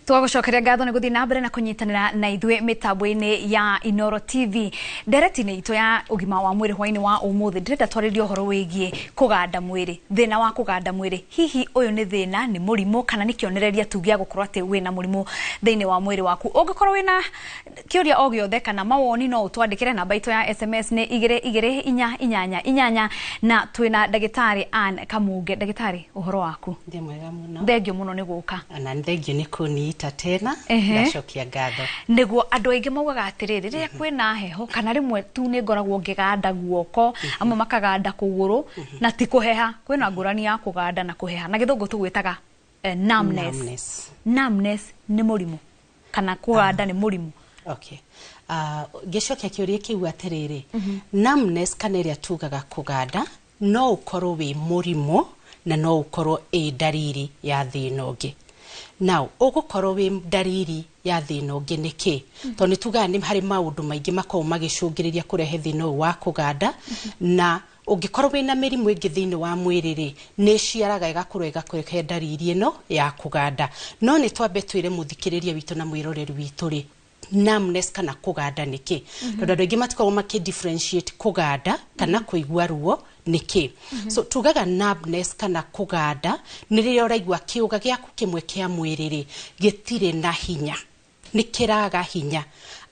Twagucokeria ngatho nĩ gũthiĩ na mbere na kũnyitanĩra na ithuĩ mĩtambo-inĩ ya Inoro TV. Ndereti-inĩ itũ ya ũgima wa mwĩrĩ hwainĩ wa ũmũthĩ, ndĩrenda twarĩrie ũhoro wĩgiĩ kũganda mwĩrĩ, thĩna wa kũganda mwĩrĩ. Hihi ũyũ nĩ thĩna, nĩ mũrimũ, kana nĩ kĩonereria tu gĩa gũkorwo atĩ wĩna mũrimũ thĩinĩ wa mwĩrĩ waku? Ũngĩkorwo wĩna kĩũria o gĩothe kana mawoni, no ũtwandĩkĩre. Namba itũ ya SMS nĩ 22488, na twĩna ndagĩtarĩ Ann Kamunge. Ndagĩtarĩ, ũhoro waku? Ndĩ mwega mũno. Thengio mũno nĩ gũka. Ona nĩ thengio nĩ kũniita tena. Ndacokia ngatho. Nĩguo andũ aingĩ maugaga atĩrĩrĩ, rĩrĩa kwĩna heho kana rĩmwe tu nĩ ngoragwo ngĩganda guoko, amwe makaganda kũgũrũ, na ti kũheha. Kwĩna ngũrani ya kũganda na kũheha. Na Gĩthũngũ tũgwĩtaga numbness. Numbness. Numbness nĩ mũrimũ kana kũganda nĩ mũrimũ? Okay. Ngĩcokia kĩũria kĩu atĩrĩrĩ, numbness kana ĩrĩa tugaga kũganda no ũkorwo wĩ mũrimũ na no ũkorwo ĩ ndariri ya thĩna ũngĩ. Now, ũgũkorwo wĩ ndariri ya thĩna ũngĩ nĩkĩ? Tondũ nĩ tugaga nĩ harĩ maũndũ maingĩ makoragwo magĩcũngĩrĩria kũrehe thĩna ũyũ wa kũganda, na ũngĩkorwo wĩna mĩrimũ ĩngĩ thĩinĩ wa mwĩrĩ rĩ, nĩ ĩciaraga ĩgakorwo ĩgakũrehe ndariri ĩno ya kũganda. No nĩ twambe twĩre mũthikĩrĩria witũ na mwĩroreri witũ rĩ, numbness kana kũganda nĩ kĩ, tondũ andũ aingĩ matikoragwo makĩ differentiate kũganda kana kũigua ruo nĩ kĩ. So tugaga numbness kana kũganda nĩ rĩrĩa ũraigua kĩũga gĩaku kĩmwe kĩa mwĩrĩ rĩ, gĩtirĩ na hinya, nĩ kĩraga hinya.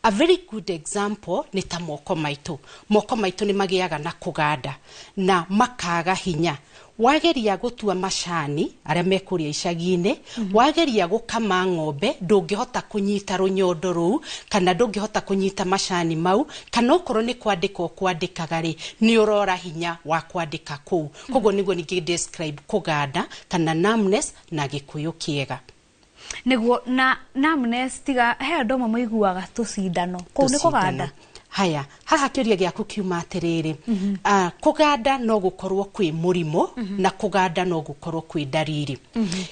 A very good example nĩ ta moko maitũ. Moko maitũ nĩ magĩaga na kũganda na makaga hinya. Wageria gũtua macani, arĩa me kũrĩa icagi-inĩ, wageria gũkama ng'ombe, ndũngĩhota kũnyita rũnyondo rũu kana ndũngĩhota kũnyita macani mau, kana okorwo nĩ kwandĩka ũkwandĩkaga rĩ, nĩ ũrora hinya wa kwandĩka kũu. Koguo nĩguo ningĩ describe kũganda kana numbness na Gĩkũyũ kĩega. Nĩguo, na numbness, tiga he andũ amwe maiguaga tũcindano kũu nĩ kũganda? Haya, haha kĩũria gĩaku kiuma atĩrĩrĩ, kũganda no gũkorwo kwĩ mũrimũ na kũganda no gũkorwo kwĩ ndariri.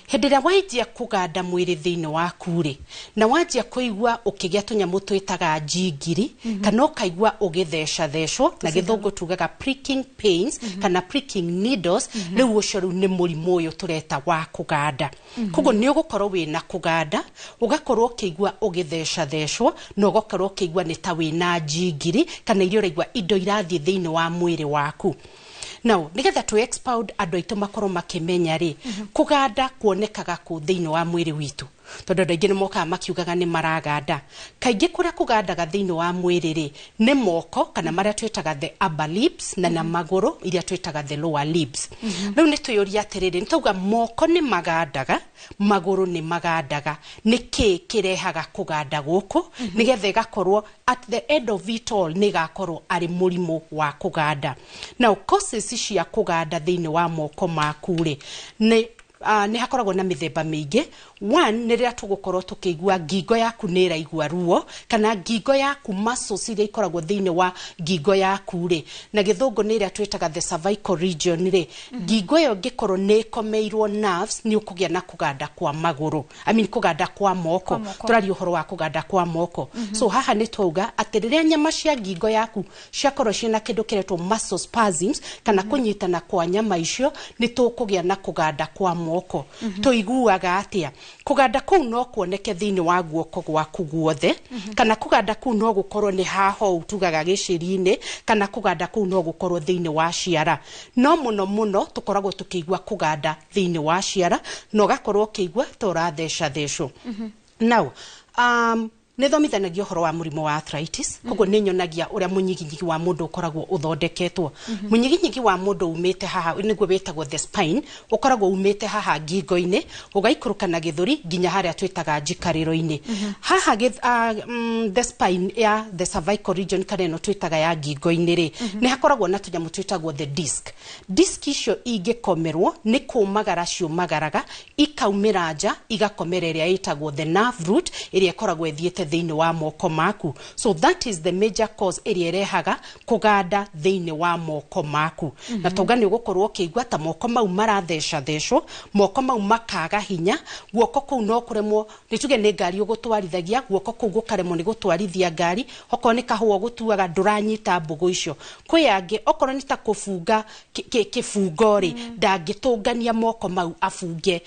Hĩndĩ ĩrĩa wanjia kũganda mwĩrĩ thĩinĩ waku rĩ, na wanjia kũigua ũkĩgĩa tũnyamũ twĩtaga njingiri, kana ũkaigua ũgĩthecathecwo, na Gĩthũngũ tugaga pricking pains kana pricking needles, rĩu ũcio rĩu nĩ mũrimũ ũyũ tũreta wa kũganda. Koguo nĩ ũgũkorwo wĩna kũganda, ũgakorwo ũkĩigua ũgĩthecathecwo, na ũgakorwo ũkĩigua nĩ ta wĩna njingiri kana iria ũraigua indo irathiĩ thĩinĩ wa mwĩrĩ waku. Now, nĩgetha tũ expound andũ aitũ makorwo makĩmenya rĩ, kũganda kuonekaga kũ thĩinĩ wa mwĩrĩ witũ? Tondũ andũ aingĩ nĩ mokaga makiugaga nĩ maraganda. Kaingĩ kũrĩa kũgandaga thĩinĩ wa mwĩrĩ rĩ, nĩ moko kana marĩa twĩtaga the upper limbs, na magũrũ iria twĩtaga the lower limbs. Rĩu nĩ twĩyũria atĩrĩrĩ, nĩ tauga moko nĩ magandaga, magũrũ nĩ magandaga, nĩ kĩ kĩrehaga kũganda gũkũ, nĩgetha ĩgakorwo at the end of it all nĩ ĩgakorwo arĩ mũrimũ wa kũganda? Now, causes cia kũganda thĩinĩ wa moko maku rĩ, nĩ hakoragwo na mĩthemba mĩingĩ. One, nĩ rĩrĩa tũgũkorwo tũkĩigua ngingo yaku nĩ ĩraigua ruo, kana ngingo yaku, muscles iria ikoragwo thĩinĩ wa ngingo yaku rĩ, na Gĩthũngũ nĩ ĩrĩa twĩtaga the cervical region rĩ, ngingo ĩyo ĩngĩkorwo nĩ ĩkomeirwo nerves, nĩ ũkũgĩa na kũganda kwa magũrũ, I mean kũganda kwa moko. Kwa moko. Tũraria ũhoro wa kũganda kwa moko. So haha nĩ twauga atĩ rĩrĩa nyama cia ngingo yaku ciakorwo ciĩna kĩndũ kĩretwo muscle spasms kana kũnyitana kwa nyama icio, nĩ tũkũgĩa na kũganda kwa moko. Tũiguaga atĩa kũganda kũu? No kuoneke thĩinĩ wa guoko gwaku guothe, kana kũganda kũu no gũkorwo nĩ haha ũũ tugaga gĩcĩri-inĩ, kana kũganda kũu no gũkorwo thĩinĩ wa ciara. No mũno mũno tũkoragwo tũkĩigua kũganda thĩinĩ wa ciara na ũgakorwo ũkĩigua ta ũrathecathecwo. Now, nĩ thomithanagia ũhoro wa mũrimũ wa arthritis. Koguo nĩ nyonagia ũrĩa mũnyiginyigi wa mũndũ ũkoragwo ũthondeketwo. Mũnyiginyigi wa mũndũ umĩte haha, nĩguo wĩtagwo the spine, ũkoragwo umĩte haha ngingo-inĩ, ũgaikũrũka na gĩthũri nginya harĩa twĩtaga njikarĩro-inĩ haha. The spine ya the cervical region kana ĩno twĩtaga ya ngingo-inĩ rĩ, nĩ hakoragwo na tũnyamũ twĩtagwo the disc. Disc icio ingĩkomerwo nĩ kũmagara ciũmagaraga, ikaumĩra nja, igakomera ĩrĩa ĩtagwo the nerve root ĩrĩa ĩkoragwo ĩthiĩte thĩinĩ wa moko maku. So that is the major cause ĩrĩa ĩrehaga kũganda thĩinĩ wa moko maku. Na tauga nĩ ũgũkorwo ũkĩigua ta moko mau marathecathecwo, moko mau makaga hinya, guoko kũu no kũremwo, nĩ tuge nĩ ngari ũgũtwarithagia, guoko kũu gũkaremwo nĩ gũtwarithia ngari. Okorwo nĩ kahũa ũgũtuaga, ndũranyita mbũgũ icio. Kwĩ angĩ okorwo nĩ ta kũbunga kĩbungo rĩ, ndangĩtũngania moko mau abunge.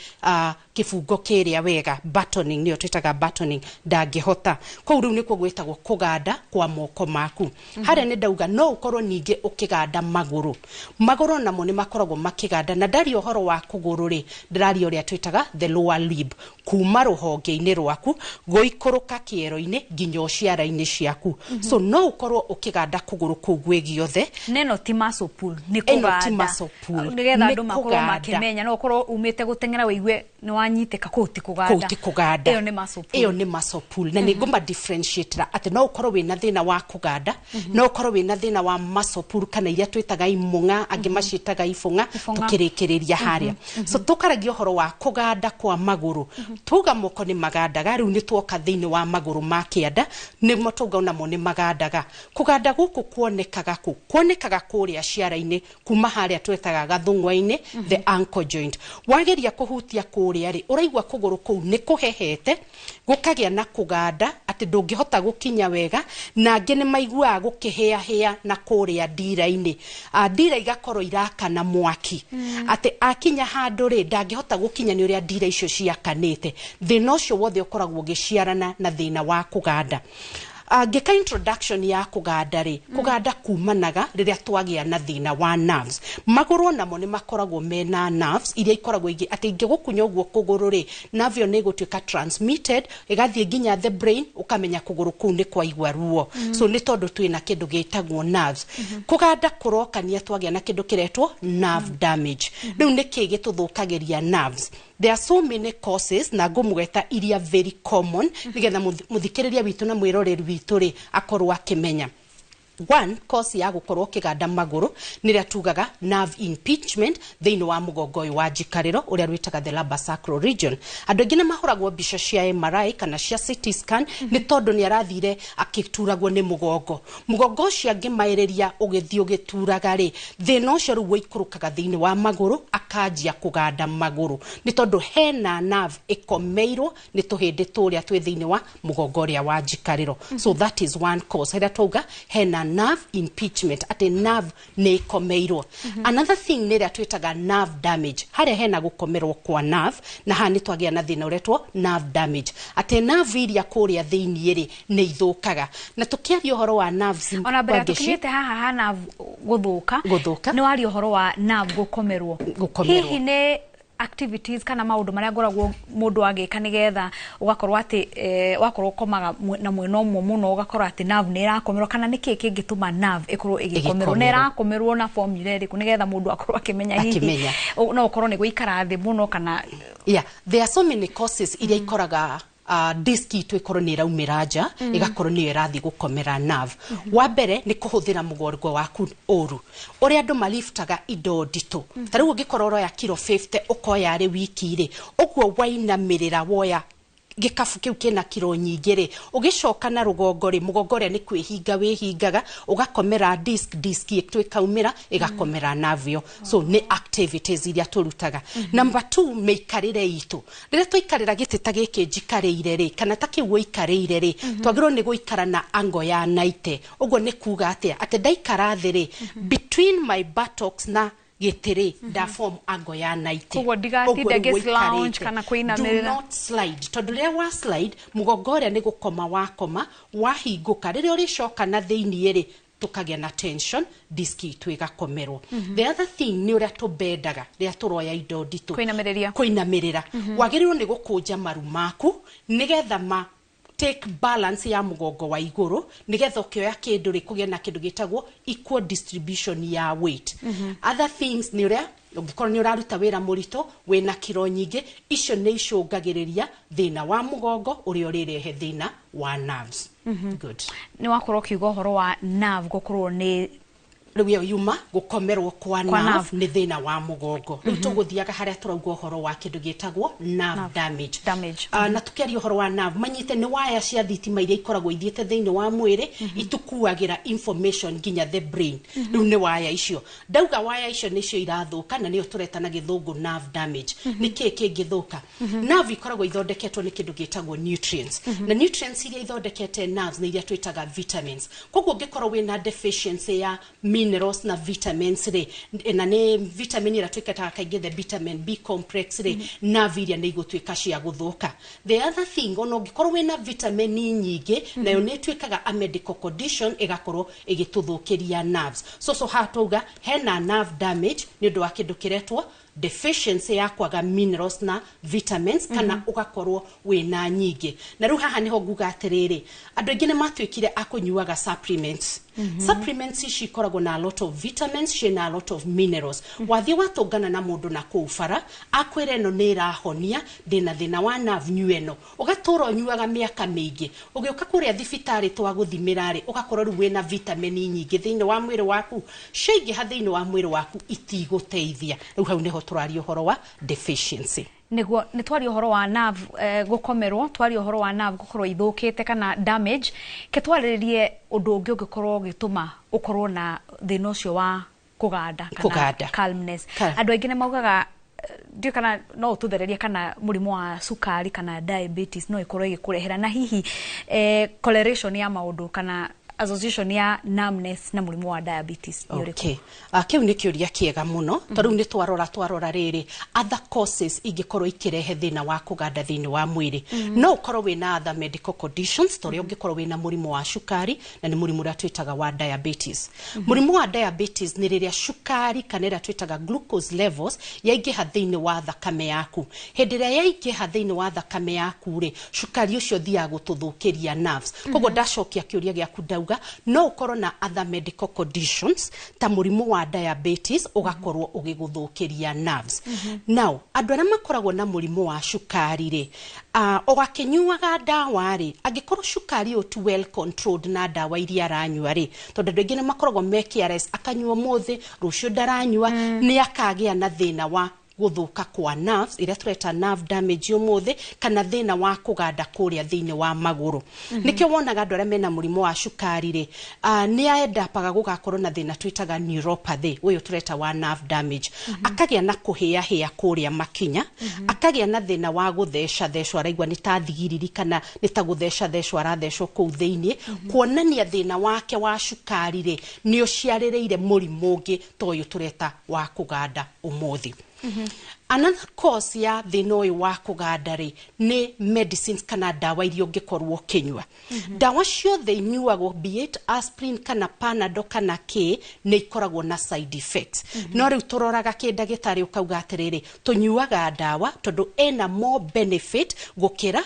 Kĩbungo kĩrĩa wega, buttoning, nĩyo twĩtaga buttoning, ndangĩhota. Kũu rĩu nĩkuo gwĩtagwo kũganda kwa moko maku. Harĩa nĩ ndauga no ũkorwo ningĩ ũkĩganda magũrũ. Magũrũ namo nĩ makoragwo makĩganda, na ndaria ũhoro wa kũgũrũ rĩ, ndĩraria ũrĩa twĩtaga the lower limb, kuma rũhonge-inĩ rwaku gũikũrũka kĩero-inĩ nginya ũciara-inĩ ciaku. So no ũkorwo ũkĩganda kũgũrũ kũu gwĩ giothe. Neno ti muscle pull, nĩ Ĩno ti kũganda. Muscle pull, Nĩgetha nĩ andũ makorwo kũganda. makĩmenya, no ũkorwo umĩte gũteng'era wĩigue nĩ wanyitĩka, kũu ti kũganda. Kũu ti kũganda. Ĩyo nĩ muscle pull. Ĩyo nĩ muscle pull, na nĩ ngũma differentiate atĩ no ũkorwo wĩna thĩna wa kũganda, no ũkorwo wĩna thĩna wa muscle pull, kana iria twĩtaga imũng'a, angĩ maciĩtaga ibũng'a. Ibũng'a. Tũkĩrĩkĩrĩria harĩa, so tũkaragia ũhoro wa kũganda kwa magũrũ. Tuga moko nĩ magandaga, rĩu nĩ tuoka thĩinĩ wa magũrũ ma kĩanda, nĩmo tauga onamo nĩ magandaga. Kũganda gũkũ kuonekaga kũ? Kuonekaga kũrĩa ciara-inĩ, kuma harĩa twetaga gathũng'wa-inĩ, the ankle joint. Wageria kũhutia kũrĩa rĩ, ũraigua kũgũrũ kũu nĩ kũhehete, gũkagĩa na kũganda atĩ ndũngĩhota gũkinya wega, na angĩ nĩ maiguaga gũkĩhĩahĩa na kũrĩa ndira-inĩ. Ndira igakorwo irakana mwaki, atĩ akinya handũ rĩ, ndangĩhota gũkinya nĩ ũrĩa ndira icio ciakanĩte. Thĩna ũcio wothe ũkoragwo ũgĩciarana na thĩna wa kũganda. Ngĩka introduction ya kũganda rĩ, kũganda kumanaga rĩrĩa twagĩa na thĩna wa nerves. Magũrũ namo nĩ makoragwo mena nerves iria ikoragwo ingĩ atĩ ingĩgũkunya ũguo kũgũrũ rĩ, nerve ĩyo nĩ ĩgũtuĩka transmitted ĩgathiĩ nginya the brain, ũkamenya kũgũrũ kũu nĩ kwaigua ruo. So nĩ tondũ twĩna kĩndũ gĩtagwo nerves. Kũganda kũrokania twagĩa na kĩndũ kĩretwo nerve damage. Rĩu nĩkĩ gĩtũthũkagĩria nerves? There are so many causes, na ngũmũgweta iria very common nĩgetha mũthikĩrĩria witũ na mwĩroreri witũ rĩ akorwo akĩmenya. One cause ya gũkorwo ũkĩganda magũrũ nĩ ĩrĩa tugaga nerve impingement thĩinĩ wa mũgongo ũyũ wa njikarĩro, ũrĩa rwĩtaga the lumbar sacral region. Andũ aingĩ nĩ mahũragwo mbica cia MRI kana cia CT scan nĩ tondũ nĩ arathire akĩturagwo nĩ mũgongo. Mũgongo ũcio angĩmaĩrĩria ũgĩthiĩ ũgĩturaga rĩ, thĩna ũcio rĩu ũikũrũkaga thĩinĩ wa magũrũ, akanjia kũganda magũrũ nĩ tondũ hena nerve ĩkomeirwo nĩ tũhĩndĩ tũrĩa twĩ thĩinĩ wa mũgongo ũrĩa wa njikarĩro. So that is one cause, harĩa twauga hena nerve impingement, atĩ nerve nĩ ĩkomeirwo. Another thing nĩ ĩrĩa twĩtaga nerve damage, harĩa hena gũkomerwo kwa nerve, na haha nĩ twagĩa na thĩna ũretwo nerve damage, atĩ nerve iria kũrĩa thĩinĩ rĩ nĩ ithũkaga. Na tũkĩaria ũhoro wa nerves, Ona mbere ya Wangeci, tũkinyĩte haha ha nerve gũthũka, Gũthũka. Nĩ waria ũhoro wa nerve gũkomerwo. Gũkomerwo. Hihi nĩ activities kana maũndũ marĩa ngoragwo mũndũ agĩka nĩgetha ũgakorwo atĩ wakorwo ũkomaga na mwena ũmwe mũno, ũgakorwo atĩ nerve nĩ ĩrakomerwo, kana nĩkĩ kĩngĩtũma nerve ĩkorwo ĩgĩkomerwo, na Ĩgĩkomerwo. ĩrakomerwo na formula ĩrĩkũ, nĩgetha mũndũ akorwo akĩmenya hihi Akĩmenya. No ũkorwo nĩ gũikara thĩ mũno kana? Yeah, there are so many causes iria ikoraga disc itũ ĩkorwo nĩ ĩraumĩra nja, ĩgakorwo nĩyo ĩrathiĩ gũkomera nerve. Wa mbere nĩ kũhũthĩra mũgongo waku ũru, ũrĩa andũ maliftaga indo nditũ. Ta rĩu ũngĩkorwo ũroya kiro 50, ũkoya arĩ wiki rĩ, ũguo wainamĩrĩra woya gĩkabu kĩu kĩna kiro nyingĩ rĩ, ũgĩcoka na rũgongo rĩ, mũgongo ũrĩa nĩ kwĩhinga wĩhingaga, ũgakomera disc, disc ĩtu ĩkaumĩra ĩgakomera nerve ĩyo. So nĩ activities iria tũrutaga. Number two, mĩikarĩre itũ. Rĩrĩa twaikarĩra gĩtĩ ta gĩkĩ njikarĩire rĩ, kana ta kĩu ũikarĩire rĩ, twagĩrĩirwo nĩ gũikara na angle ya 90. Ũguo nĩ kuga atĩa? Atĩ ndaikara thĩ rĩ, between my buttocks na gĩtĩ rĩ, nda form angle ya 90. Koguo ndigatinde Ũguo rĩu ngĩ slouch ũikarĩte. kana kũinamĩrĩra. Do not slide, tondũ rĩrĩa wa slide, mũgongo ũrĩa nĩ gũkoma wakoma, wahingũka, rĩrĩa ũrĩcoka na thĩiniĩ rĩ, tũkagĩa na tension, disc itũ ĩgakomerwo. The other thing nĩ ũrĩa tũbendaga rĩrĩa tũroya indo nditũ. Kũinamĩrĩria. Kũinamĩrĩra. Wagĩrĩirwo nĩ gũkũnja maru maku nĩgetha ma take balance ya mũgongo wa igũrũ, nĩgetha ũkĩoya kĩndũ rĩ, kũgĩe na kĩndũ gĩtagwo equal distribution ya weight. Other things nĩ ũrĩa ũngĩkorwo nĩ ũraruta wĩra mũritũ wĩna kiro nyingĩ, icio nĩ icũngagĩrĩria thĩna wa mũgongo ũrĩa ũrĩrehe thĩna wa nerves. Good. Nĩ wakorwo ũkiuga ũhoro wa nerve gũkorwo nĩ Rĩu ĩyo yuma gũkomerwo kwa Kwa nerve nerve. nĩ thĩna wa mũgongo. Rĩu tũgũthiaga harĩa tũrauga ũhoro wa kĩndũ gĩtagwo nerve damage. Damage. Na tũkĩaria ũhoro wa nerve, manyite nĩ waya cia thitima iria ikoragwo ithiĩte thĩinĩ wa mwĩrĩ, itukuagĩra information nginya the brain. Rĩu nĩ waya icio ndauga, waya icio nĩcio irathũka, na nĩyo tũreta na gĩthũngũ nerve damage. Nĩ kĩĩ kĩngĩthũka? Nerve ikoragwo ithondeketwo nĩ kĩndũ gĩtagwo nutrients, na nutrients iria ithondekete nerves nĩ iria twĩtaga vitamins. Koguo ũngĩkorwo wĩna deficiency ya minerals minerals na vitamins rĩ, na nĩ vitamin ĩrĩa twĩkĩtaga kaingĩ the vitamin B complex rĩ, nerve iria nĩ igũtuĩka cia gũthũka. The other thing, ona ũngĩkorwo wĩna vitamin nyingĩ, nayo nĩ ĩtuĩkaga a medical condition, ĩgakorwo ĩgĩtũthũkĩria nerves. So haha twauga hena nerve damage nĩ ũndũ wa kĩndũ kĩretwo deficiency ya kwaga minerals na vitamins, kana ũgakorwo wĩna nyingĩ. Na rĩu haha nĩho nguga atĩrĩrĩ, andũ aingĩ nĩ matuĩkire a kũnyuaga supplements. Supplements ici ikoragwo na a lot of vitamins, ciĩna a lot of minerals. Wathiĩ watũngana na mũndũ na kũu bara, akwĩra ĩno nĩ ĩrahonia, ndĩna thĩna wa nerve, nyue ĩno. Ũgatũra ũnyuaga mĩaka mĩingĩ, ũgĩũka kũrĩa thibitarĩ twagũthimĩra rĩ, ũgakorwo rĩu wĩna vitamin nyingĩ thĩinĩ wa mwĩrĩ waku. Ciaingĩha thĩinĩ wa mwĩrĩ waku itigũteithia. Rĩu hau nĩho tũraria ũhoro wa deficiency. Niguo nĩ twaria ũhoro wa nerve gũkomerwo, twaria ũhoro wa nerve gũkorwo ithũkĩte kana damage. Ke twarĩrĩrie ũndũ ũngĩ ũngĩkorwo ũgĩtũma ũkorwo na thĩna ũcio wa kũganda kana Kũganda. calmness. Andũ aingĩ nĩ maugaga, ndiũĩ kana no ũtũthererie, kana mũrimũ wa cukari kana diabetes no ĩkorwo ĩgĩkũrehera, na hihi correlation ya maũndũ kana association ya numbness na mũrimũ wa diabetes nĩ ũrĩkũ? Okay. Kĩu nĩ kĩũria kĩega mũno, tondũ rĩu nĩ twarora rĩrĩ, other causes ingĩkorwo ikĩrehe thĩna wa kũganda thĩinĩ wa mwĩrĩ, no ũkorwo wĩna other medical conditions, ta ũrĩa ũngĩkorwo wĩna mũrimũ wa cukari, na nĩ mũrimũ ũrĩa twĩtaga wa diabetes. Mũrimũ wa diabetes nĩ rĩrĩa cukari kana ĩrĩa twĩtaga glucose levels yaingĩha thĩinĩ wa thakame yaku. Hĩndĩ ĩrĩa yaingĩha thĩinĩ wa thakame yaku rĩ, cukari ũcio ũthiaga gũtũthũkĩria nerves. Koguo ndacokia kĩũria gĩaku, ndauga no ũkorwo na other medical conditions ta mũrimũ wa diabetes, ũgakorwo ũgĩgũthũkĩria nerves. Now andũ arĩa makoragwo na mũrimũ wa cukari rĩ, ũgakĩnyuaga ndawa rĩ, angĩkorwo cukari ũyũ ti well controlled na ndawa iria aranyua rĩ, tondũ andũ aingĩ nĩ makoragwo me careless, akanyua ũmũthĩ, rũciũ ndaranyua, nĩ akagĩa na thĩna wa gũthũka kwa nerves iria tũreta nerve damage ũmũthĩ, kana thĩna wa kũganda kũrĩa thĩinĩ wa magũrũ. Nĩkĩo wonaga andũ arĩa mena mũrimũ wa cukari rĩ, nĩ aendapaga gũgakorwo na thĩna twĩtaga neuropathy, ũyũ tũreta wa nerve damage. Akagĩa na kũhĩahĩa kũrĩa makinya, akagĩa na thĩna wa gũtheca thecwo, araigua nĩ ta thigiriri kana nĩ ta gũtheca thecwo arathecwo kũu thĩinĩ, kuonania thĩna wake wa cukari rĩ nĩ ũciarĩrĩire mũrimũ ũngĩ ta ũyũ tũreta wa kũganda ũmũthĩ. Another cause ya thĩna ũyũ wa kũganda rĩ, nĩ medicines kana ndawa iria ũngĩkorwo ũkĩnyua. Ndawa ciothe inyuagwo, be it aspirin kana Panadol kana kĩ, nĩ ikoragwo na side effects. No rĩu tũroraga kĩndagĩtarĩ, ũkauga atĩrĩrĩ, tũnyuaga ndawa tondũ ĩna more benefit gũkĩra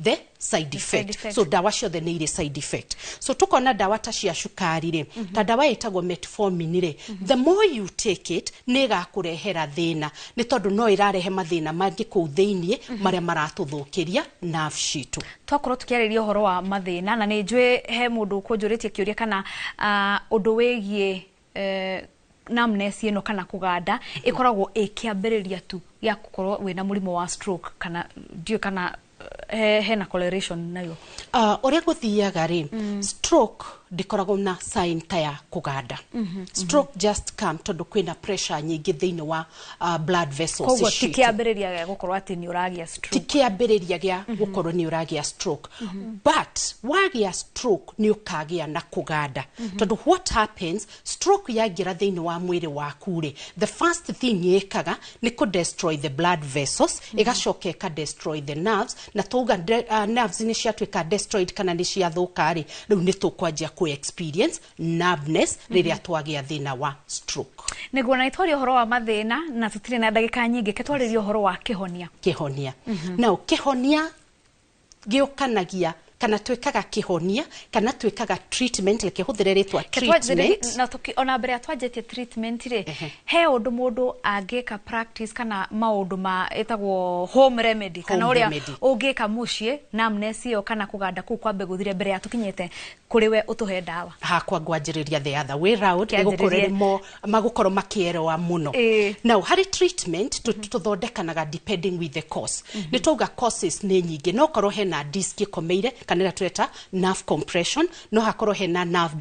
the side effect. Effect. So ndawa ciothe nĩ irĩ side effect. So tukona ndawa ta cia cukari rĩ, ta ndawa ĩtagwo metformin rĩ, the more you take it, nĩ ĩgakũrehera thĩna, nĩ tondũ no ĩrarehe mathĩna mangĩ kũu thĩiniĩ marĩa maratũthũkĩria nerve citũ. Twakorwo tukiarĩria ũhoro wa mathĩna, na nĩ njũĩ he mũndũ ũkũnjũrĩtie kĩũria kana ũndũ wĩgiĩ numbness ĩno kana kũganda ĩkoragwo ĩ kĩambĩrĩria tu gĩa gũkorwo wĩna mũrimũ wa stroke, kana ndiũĩ kana hena correlation nayo. Ũrĩa gũthiaga rĩ, stroke ndĩkoragwo na sign ta ya kũganda. Stroke just come tondũ kwĩna pressure nyingĩ thĩinĩ wa blood vessels Koguo ti citũ. kĩambĩrĩria gĩa gũkorwo atĩ nĩ ũragĩa Ti stroke. Kĩambĩrĩria gĩa gũkorwo nĩ ũragĩa stroke, but wagĩa stroke nĩ ũkagĩa na kũganda, tondũ what happens, stroke yaingĩra thĩinĩ wa mwĩrĩ waku rĩ, the first thing ĩkaga nĩ kũ destroy the blood vessels, ĩgacoka ĩka destroy the nerves. Na twauga nerves nĩ ciatuĩka destroyed kana nĩ ciathũka rĩ, rĩu nĩ tũkwanjia kũ experience numbness rĩrĩa twagĩa thĩna wa stroke. Nĩguo, na nĩtwaria ũhoro wa mathĩna na tũtirĩ na ndagĩka nyingĩ, ke twarĩrie ũhoro wa kĩhonia. Kĩhonia. Now kĩhonia gĩũkanagia kana twĩkaga kĩhonia kana twĩkaga treatment, reke hũthĩre rĩtwa Ke twanjĩrĩrie- treatment. Na ona mbere ya twanjĩtie treatment rĩ, he ũndũ mũndũ angĩka practice kana maũndũ ma ĩtagwo home remedy kana Home ũrĩa remedy. ũngĩka mũciĩ numbness ĩyo kana kũganda kũu kwambe gũthire mbere ya tũkinyĩte kũrĩ we ũtũhe ndawa? Hakwa ngwanjĩrĩria the other way round. Kĩanjĩrĩrie. Ĩgũkorwo ĩrĩ mo magũkorwo makĩerewa mũno. Now harĩ treatment, tũthondekanaga depending with the cause. Nĩ twauga causes nĩ nyingĩ, no korwo hena disc ĩkomeire kana Kana ĩrĩa tũreta nerve compression, no hakorwo hena nerve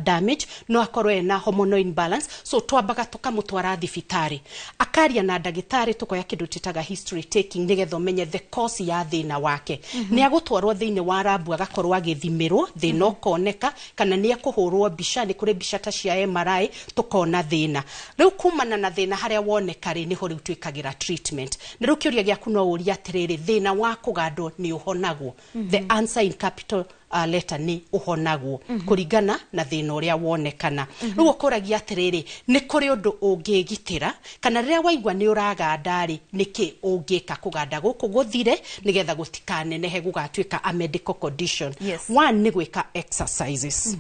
damage, no hakorwo hena hormonal imbalance. So twambaga tũkamũtwara thibitarĩ, akaria na ndagĩtarĩ, tũkoya kĩndũ twĩtaga history taking, nĩgetha ũmenye the cause ya thĩna wake. Nĩ agũtwarwo thĩinĩ wa rabu, agakorwo agĩthimĩrwo thĩna ũkoneka, kana nĩ ekũhũrwo mbica. Nĩ kũrĩ mbica ta cia MRI, tũkona thĩna. Rĩu kumana na thĩna harĩa woneka rĩ, nĩho rĩu twĩkagĩra treatment. Na rĩu kĩũria gĩaku no ũrie atĩrĩrĩ, thĩna wa kũgandwo nĩ ũhonagwo? The answer in capital letter nĩ ũhonagwo, kũringana na thĩna ũrĩa wonekana. Rĩu ũkũragia atĩrĩrĩ, nĩ kũrĩ ũndũ ũngĩgitĩra, kana rĩrĩa waigua nĩ ũraganda rĩ, nĩkĩ ũngĩka kũganda gũkũ gũthire, nĩgetha gũtikanenehe gũgatuĩka a medical condition? One nĩ gwĩka exercises,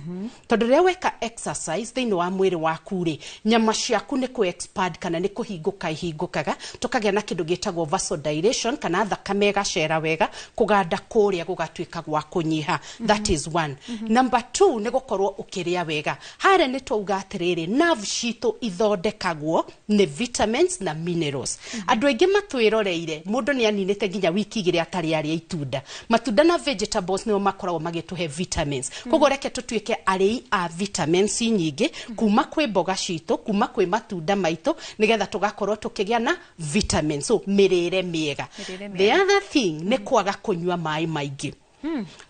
tondũ rĩrĩa weka exercise thĩinĩ wa mwĩrĩ waku rĩ, nyama ciaku nĩ kũ expand kana nĩ kũhingũka ihingũkaga, tũkagĩa na kĩndũ gĩtagwo vasodilation, kana thakame ĩgacera wega, kũganda kũrĩa gũgatuĩka gwa kũnyiha. That is one. Number two nĩ gũkorwo ũkĩrĩa wega. Harĩa nĩ twauga atĩrĩrĩ, nerve citũ ithondekagwo nĩ vitamins na minerals. Andũ aingĩ matwĩroreire, mũndũ nĩ aninĩte nginya wiki 2 atarĩ arĩa itunda. Matunda na vegetables nĩo makoragwo magĩtũhe vitamins. Koguo reke tũtuĩke arĩi a vitamins nyingĩ, kuma kwĩ mboga citũ, kuma kwĩ matunda maitũ, nĩgetha tũgakorwo tũkĩgĩa na vitamins. So mĩrĩre mĩega. Mĩrĩre. The other thing nĩ kwaga kũnyua maĩ maingĩ.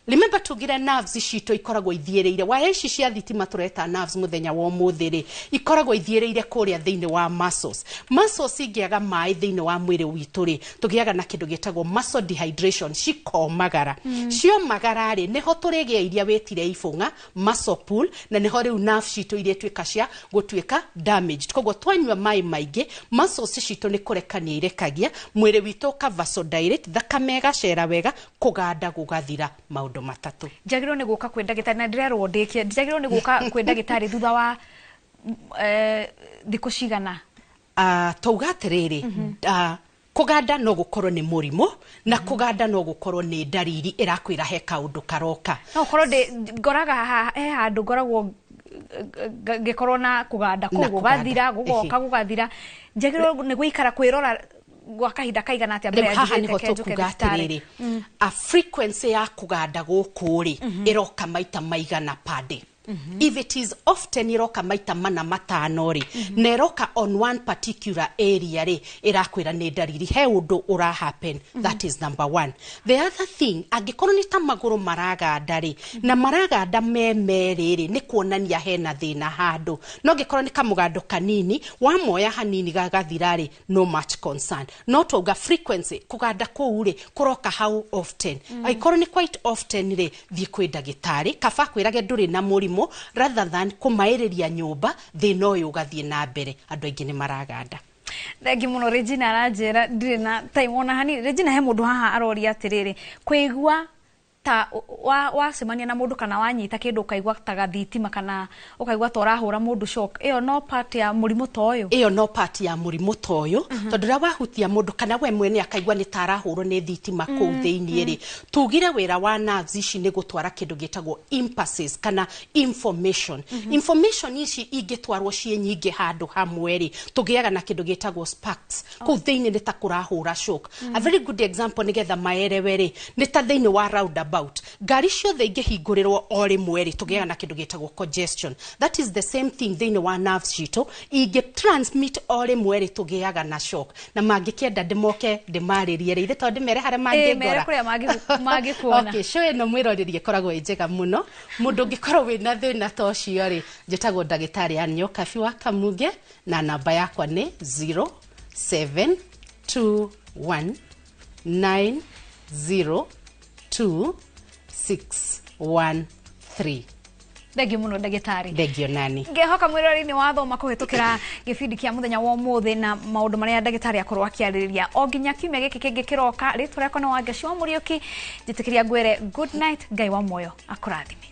Remember tugire nerves citũ ikoragwo ithiĩrĩire waya ici cia thitima tũreta nerves mũthenya wa ũmũthĩ rĩ, ikoragwo ithiĩrĩire kũrĩa thĩinĩ wa muscles. Muscles ingĩaga maĩ thĩinĩ wa mwĩrĩ witũ rĩ, tũgĩaga na kĩndũ gĩtagwo muscle dehydration, cikomagara. Ciomagara rĩ, nĩho tũrĩgĩa iria wĩtire ibũng'a, muscle pull, na nĩho rĩu nerve citũ irĩtuĩka cia gũtuĩka damaged. Koguo twanyua maĩ maingĩ, muscles citũ nĩ kũrekania irekagia, mwĩrĩ witũ ũka vasodilate, thakame ĩgacera wega, kũganda gũgathira. Maũndũ matatũ. Njagĩrĩirwo nĩ gũka kwĩ ndagĩtarĩ, na ndĩrerwo ndĩkie, njagĩrĩirwo nĩ gũka kwĩ ndagĩtarĩ thutha wa thikũ cigana? Tauga atĩrĩrĩ, kũganda no gũkorwo nĩ mũrimũ, na kũganda no gũkorwo nĩ ndariri ĩrakwĩra he kaũndũ karoka. No ũkorwo ndĩ ngoraga haha he handũ ngoragwo ngĩkorwo na kũganda kũu Na kũganda. Gũgathira, gũgoka, gũgathira. Njagĩrĩirwo nĩ gũikara kwĩrora gwa kahinda kaigana atĩa mbere Rĩu ya haha njugĩte nĩho ke njũke tũkuga thibitarĩ? atĩrĩrĩ, a frequency ya kũganda gũkũ rĩ, ĩroka maita maigana per day? If it is often, iroka maita mana matano rĩ, na ĩroka on one particular area rĩ, ĩrakwĩra nĩ ndariri he ũndũ ũra happen. That is number one. The other thing, angĩkorwo nĩ ta magũrũ maraganda rĩ, na maraganda me merĩ rĩ, nĩ kuonania hena thĩna handũ. No angĩkorwo nĩ kamũgando kanini wamoya hanini gagathira rĩ, no much concern. No twauga frequency, kũganda kũu rĩ, kũroka how often? Angĩkorwo nĩ quite often rĩ, thiĩ kwĩ ndagĩtarĩ. Kaba kwĩrage ndũrĩ na mũrimũ rather than kũmaĩrĩria nyũmba, thĩna ũyũ ũgathiĩ na mbere. Andũ aingĩ nĩ maraganda. Thengi mũno. Regina aranjĩra ndirĩ na time ona hanini. Regina, he mũndũ haha aroria atĩrĩrĩ, kũigua ta wacemania na mũndũ kana wanyita kĩndũ ũkaigua ta gathitima, kana ũkaigua ta ũrahũra mũndũ shock, ĩyo no part ya mũrimũ ta ũyũ? Ĩyo no part ya mũrimũ ta ũyũ, tondũ rĩrĩa wahutia mũndũ kana we mwene akaigua nĩ ta arahũrwo nĩ thitima kũu thĩiniĩ rĩ, tugire wĩra wa nerves ici nĩ gũtwara kĩndũ gĩtagwo impulses kana information. Information ici ingĩtwarwo ciĩ nyingĩ handũ hamwe rĩ, tũgĩaga na kĩndũ gĩtagwo sparks kũu thĩiniĩ, nĩ ta kũrahũra shock. A very good example, nĩgetha maerewe rĩ, nĩ ta thĩiniĩ wa roundabout, ngari ciothe ingĩhingũrĩrwo o rĩmwe rĩ, tũgĩaga na kĩndũ gĩtagwo congestion. That is the same thing thĩiniĩ wa nerves citũ, ingĩ transmit o rĩmwe rĩ, tũgĩaga na shock. Na mangĩkĩenda ndĩmoke ndĩmarĩrie rĩ, ithe tondũ ndĩmere harĩa Ĩĩ, mere mangĩngora. Kũrĩa mangĩkuona. Okay, show ĩno mwĩroreri ĩkoragwo ĩ njega mũno. Mũndũ ũngĩkorwo wĩna thĩna ta ũcio rĩ, njĩtagwo ndagĩtarĩ Ann Nyokabi wa Kamunge, na namba yakwa nĩ 0721 902 613. Thengi mũno, ndagĩtarĩ. Thengio nani. Ngehoka mwĩrori nĩ wathoma kũhĩtũkĩra gĩbindi kĩa mũthenya wa ũmũthĩ na maũndũ marĩa ndagĩtarĩ akorwo akĩarĩrĩria. O nginya kiumia gĩkĩ kĩngĩ kĩroka, rĩtwa rĩakwa nĩ Wangeci wa Mũriũki. Njĩtĩkĩria ngwĩre good night. Ngai wa muoyo akũrathime.